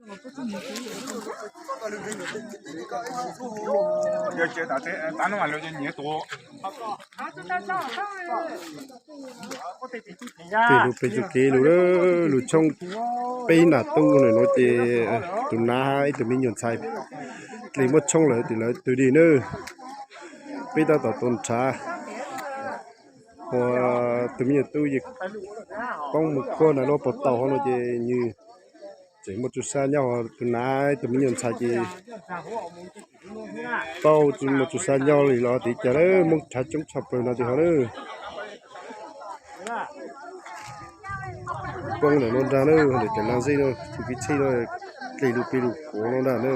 Yog ces tas hnub mas lawv nyiav tuaj. Peb lug peb txuj kev lug, lug tshoob peb nam tub na no ces tus nav ib tug me nyuam ntxhais dle muab tshoob lawm tes lawv tw dig na. Peb tab tom tau nrhav, ua tus me nyuam tub poob mus khuab nram lub pas taus hov no ces nws tseem muaj txuj sa nyob, tus nav tus me nyuam ntxhais ces tau muaj txuj sa nyob li los tiv cas na, Hmoob nrhav coob tshaj plaws no tes hov na. Poob ntawm no nrag na, ntawm cov nav zej no, tus kev tsheb no, dle lug pes lug kuav no nrag na.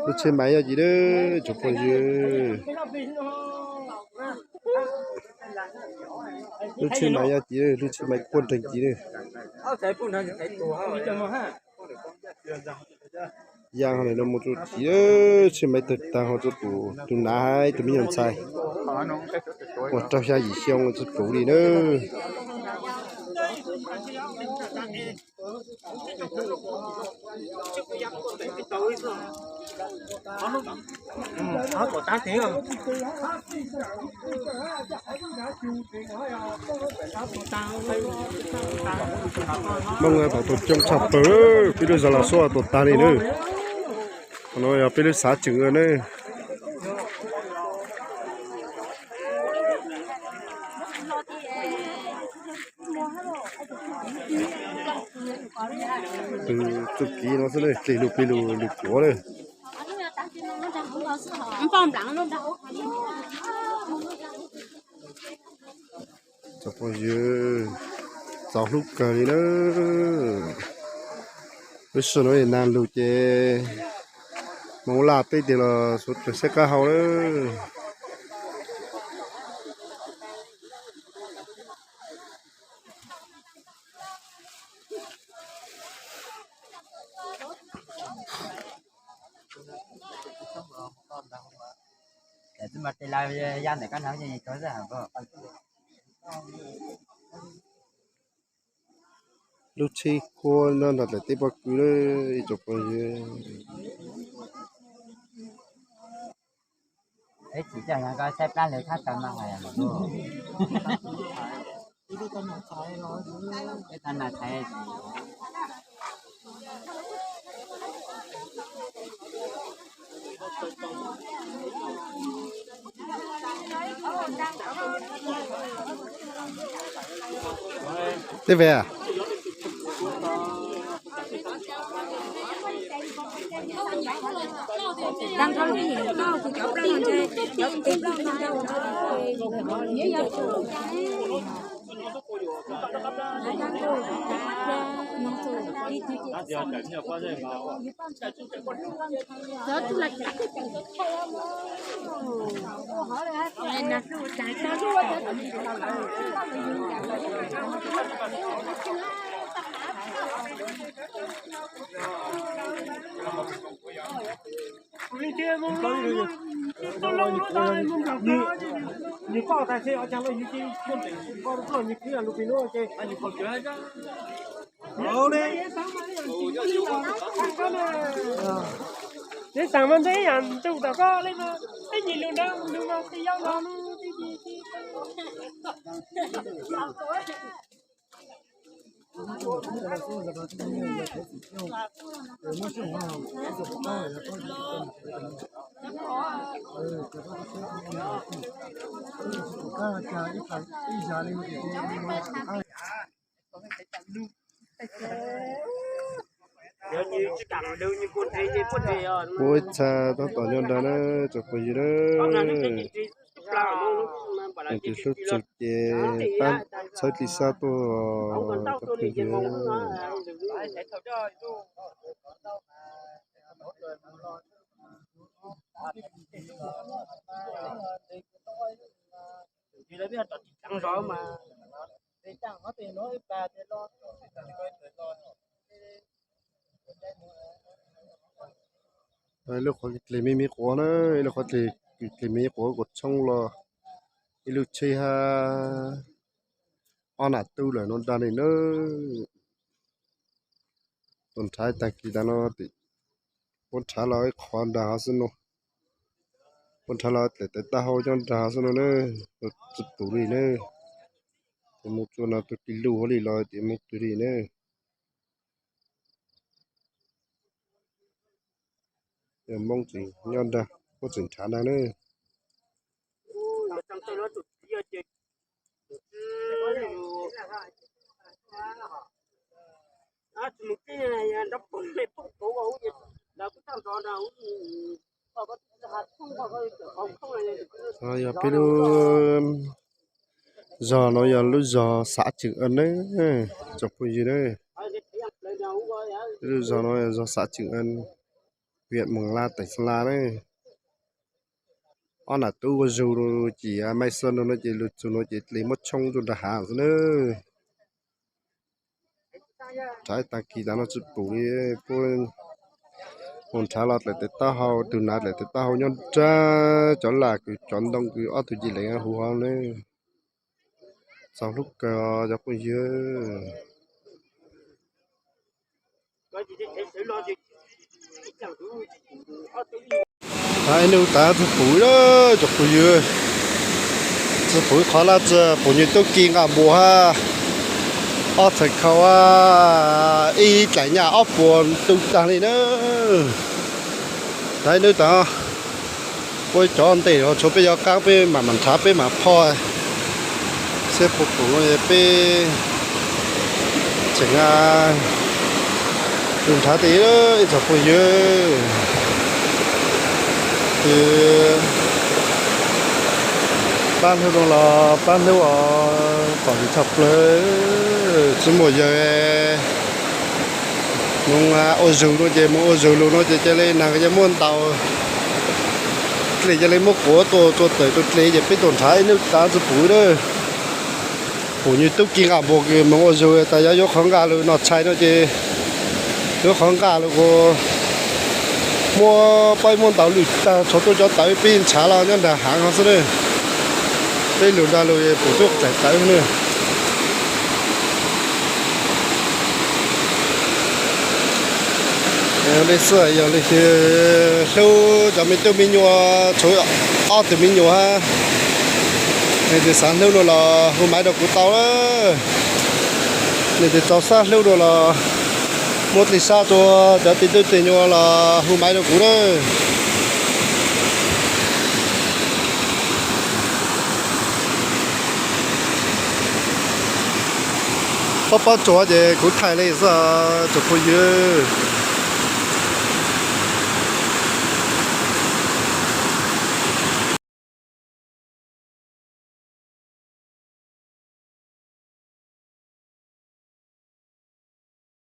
Lub tsheb maiv yog ci, tsoom phooj ywg. Lub tsheb maiv yog ci, lub tsheb maiv kuaj nreeg ci na. Yaa ho no mus rau ci, tsheb maiv tawg tag ho rau tus, tus nav hab tus me nyuam ntxhais uas rau xya yim xyoo txog kaum li na. Hmoob tau tuaj coob tshaj plaws, peb lub zos Los Xuab tuaj tag li na. Qhov no yog peb lub xav tseem na. Tus txuj kev no xwb na, dle lug pes lug lug kuav na. Tsoom phooj ywg, txaus hlub kawg li na. Lub sij hawm no nag lug ces Hmoob laj teb tiag los suav dlawg saib qab hau lawm. Lub tsheb kuab nyob nram daim teb pob kws lawm ib tsoom phooj ywg. Teb ve a? Nws poj tas se o caag los yug ci koj nteem koj nws kwv lug pem nuav ces. Neb xaav mas ntshe ib yaam ntuj tom koj le mas, ib yim lug nrug nws mas tsis yog no nub tib yig. Kuv ib txha tab tom nyob nrag na, tsoom phooj ywg na. Leej twg hlub txug ces pab txhawb tis xab tuaj, tsoom phooj ywg. Ib lub qhov dlig me me quav na, ib lub qhov dlig, dlig me me quav kuj tshoob los ib lub tsheb hab ob nam tub lawm no dag li na. Tuaj nrhav tag kis tas no, puab nrhav los ib qhov nrag hov xwb no, puab nrhav los dlaim tes taub hau nyob nrag hov xwb no na, tsi pum li na. Ces mus tsuas no tus tis luj hov li los ces mus twg li na. Yog Moob tseem nyob nrag, puab tseem nrhav nrag na. Yog peb lub zog no yog lub zog Xav Tseem Ees na, tsoom phooj ywg na. Peb lub zog no yog zog Xav Tseem Ees, hwm Moos Laj, teem Xeem Laj na. Ob nam tub ua zug ces Maiv Xab no ces lug txug no ces dlig muab tshoob rua nrag hav xwb na. Nrhav tag kis tas no tsi pum li, puab mus nrhav los dlaim tes taub hau, tug nav dlaim tes taub hau nyob nrag cov lam kws cov ntoo kws ob tug ci leem huv hov ne. Txaus hlub kawg cov phooj ywg. Ib nub tas tsi pum, cov phooj ywg, tsi pum qhov laj tsi pum nyuag tub ki nqaj npua hab ob txhais khau hab ib dlaim nyaj ob puas tu taag li na. Tas ib nub tas puab cov ntej los tshuav peb cov qaab, peb mam mam nrhav peb mam phoj seb puas pum no peb tseem lug nrhav tes ib tsoom phooj ywg. Ces paab hlub no los paab hlub os, kom tshaj plawg tsi muaj yawg mus ua zug no ces mus ua zug lug no ces ca le naag ca muab ntaus dle, ca le muab quav tua tua tawm rua dle ces peb tuaj nrhav ib nub tas tsi pum na. Pum nyuag tub ki nqaj npua kws moog ua zug tas yog yuav qhov nqaj lug noj tshais no ces yuav qhov nqaj lug kuj muab paib muab ntaus lwj taag, tshuav tuaj cov tawv peb nrhav los nyob nrag haav no xwb na. Peb lug nrag lug pum tub txais tawv na. Yog le xwb, yog le hlub cov me tub me nyuam, tshuav ob tug me nyuam hab, nwg tsis xaav hlub no los hu maiv rua kuv tau lawm. Nwg tsis txaus xaav hlub no los muab dlej sab rua cov tij tub teg nyuam los hu maiv rua kuv lawm. Pob pob tsuas ces kuv thaij le xwb tsoom phooj ywg.